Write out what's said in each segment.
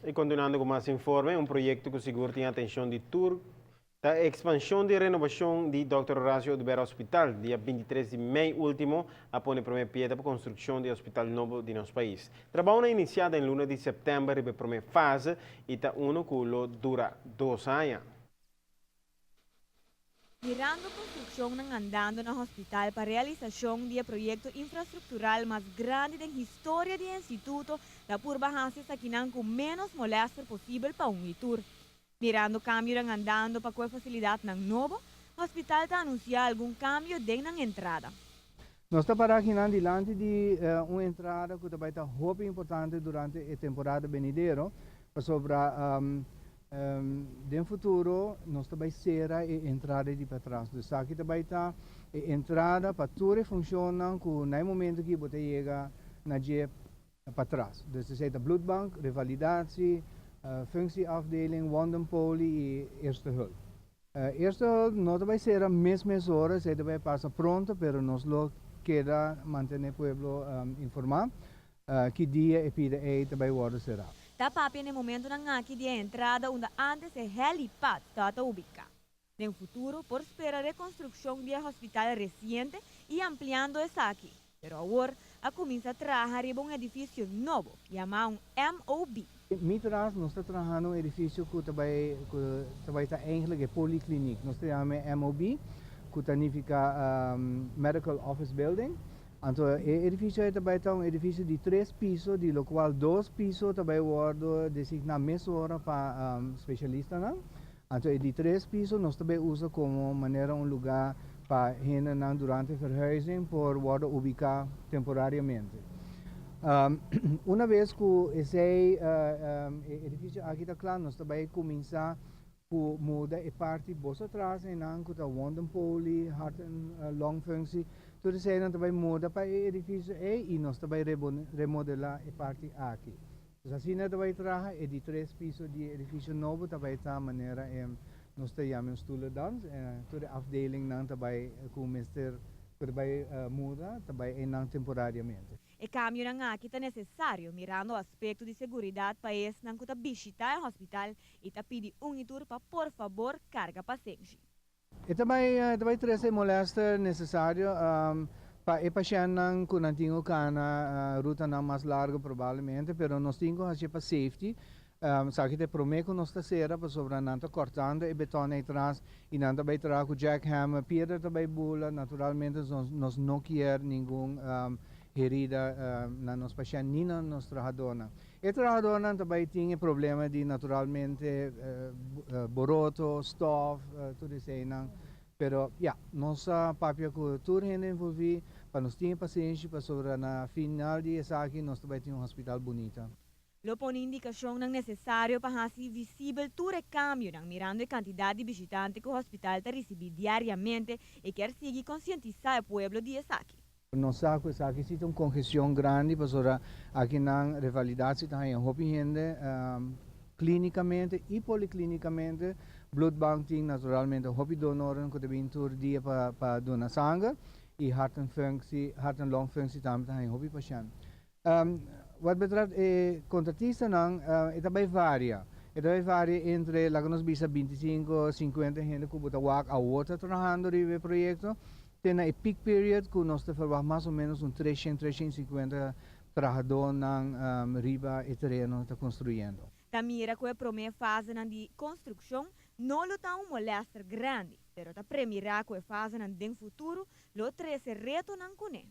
Y continuando cu mas informe, un proyecto cu sigur tin atencion di tur ta expansion y renovacion di Dr. Horacio Oduber Hospital. Dia 23 di mei ultimo a pone prome piedra pa construccion di hospital nobo di nos pais. Trabou a inicia den luna di september e prome fase y ta uno cu lo dura 2 aña. Mirando construccion andando na hospital pa realisacion di e proyecto infrastructural mas grandi den historia di instituto, ta purba haci esakinan cu menos molester posibel pa un y tur. Mirando cambio andando pa e facilidad nobo, hospital ta anuncia algun cambio den entrada. Nos ta para aki dilanti di un entrada cu tambe ta hopi importante durante e temporada venidero, pasobra den futuro nos tambe sera e entrada di patras. Anto, aki tambe ta e entrada pa tur funciona cu na momento cu bo yega na dje patras. Dus esey ta bloedbank, revalidatie, functieafdeling, wondenpoli y eerste hulp. Eerste hulp no ta bay sera mes mes ora, esey tambe pasa pronto, pero nos lo keda mantene pueblo informa ki dia e pida ey tambe wordo sera. Ta papia na momento aki di entrada unda antes e helipad ta ubica. Den futuro, por spera reconstruccion di hospital reciente y ampliando esaki. Pero awor a cuminsa traha riba un edificio nobo, yama un MOB. Mientras nos ta trahando un edificio cu tambe ta eigenlijk e polikliniek. Nos ta yama MOB, cu significa Medical Office Building. Anto, e edificio tambe ta un edificio di tres piso, di locual dos piso tambe ta wordo designa mesora pa specialistanan. Anto, e di tres piso nos tambe usa como manera un luga pa hende durante verhuizing por wordo ubica temporariamente. Un biaha cu esey edificio aki ta cla, nos tambe ta cuminsa cu muda e parti boso atras y cu ta wondenpoli, hart en longfunctie. Tur esey nan tambe muda pa e edificio ey y nos tambe remodela e parti aki. Anto, asina tambe traha e di tres piso di edificio nobo tambe ta manera nos ta yama un stoelendans. Tur afdeling nan tambe cu mester tambe muda tambe nan temporariamente. E cambio aki ta necesario, mirando aspecto di seguridad pa esnan cu ta bishita e hospital y ta pidi un y tur pa por fabor carga pasenshi. Y tambe trece molester necesario pa e pashent cu nan tin cana ruta nan mas largo probablemente, pero nos tin cu haci pa safety. Sabi cu prome cu nos ta sera, pasobra nan ta cortando e beton atras y nan ta bay traha cu jackhammer, piedra ta bay bula, naturalmente nos no kier ningun herida na nos pashent ni na nos trahadornan. E trahadornan tambe tin problema di naturalmente boroto, stof, tur esey. Pero, ja, nos papia cu tur hende envolvi, pa nos tin pasenshi, pasobra na final di esaki nos tambe tin un hospital bunita. Lo pone indicacion necesario pa haci visibel tur e cambio, mirando e cantidad di bishitante cu e hospital ta ricibi diariamente y kier sigui concientisa e pueblo di esaki. Nos sa cu esaki ta un congestion grandi, pasobra aki na revalidatie ta hopi hende clinicamente y policlinicamente. Bloedbank tin naturalmente hopi donoren cu ta bin tur dia pa dona sanger y hart en functie, hart en longfunctie tambe ta hopi pashent. Wat betreft contratistanan, e ta bay varia. E ta bay varia entre, laga nos bisa, 25, 50 hende cu ta wak awor ta trahando riba e proyecto. Te na e peak period cu nos ta verwacht mas o menos un 300, 350 trahadornan riba e tereno ta construyendo. Ta mira cu e prome fase di construccion no lo ta un molester grandi, pero ta premira cu e fase den futuro lo trece retonan cune.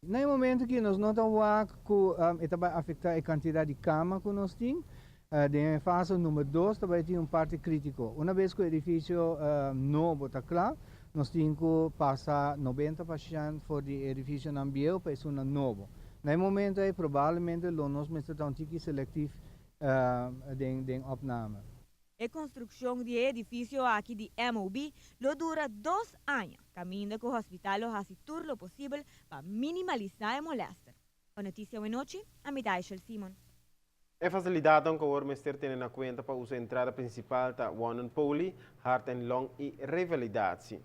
Na momento cu nos no ta wak cu ta bay afecta e cantidad di cama cu nos tin, den fase number 2 tambe tin un parti critico. Un biaha cu e edificio nobo ta cla, nos tin cu pasa 90 pashent for di edificio nan bieu pa esun nobo. Na momento ey probablemente lo nos mester ta un tiki selectief den opname. E construccion di e edificio aki di MOB lo dura 2 aña, caminda cu e hospital lo haci tur lo posibel pa minimalisa e molester. Pa Noticia Anochi, ami ta Simon. E facilidad cu awor mester tene na cuenta pa usa entrada principal ta Wondenpoli, Hart en Long y Revalidatie.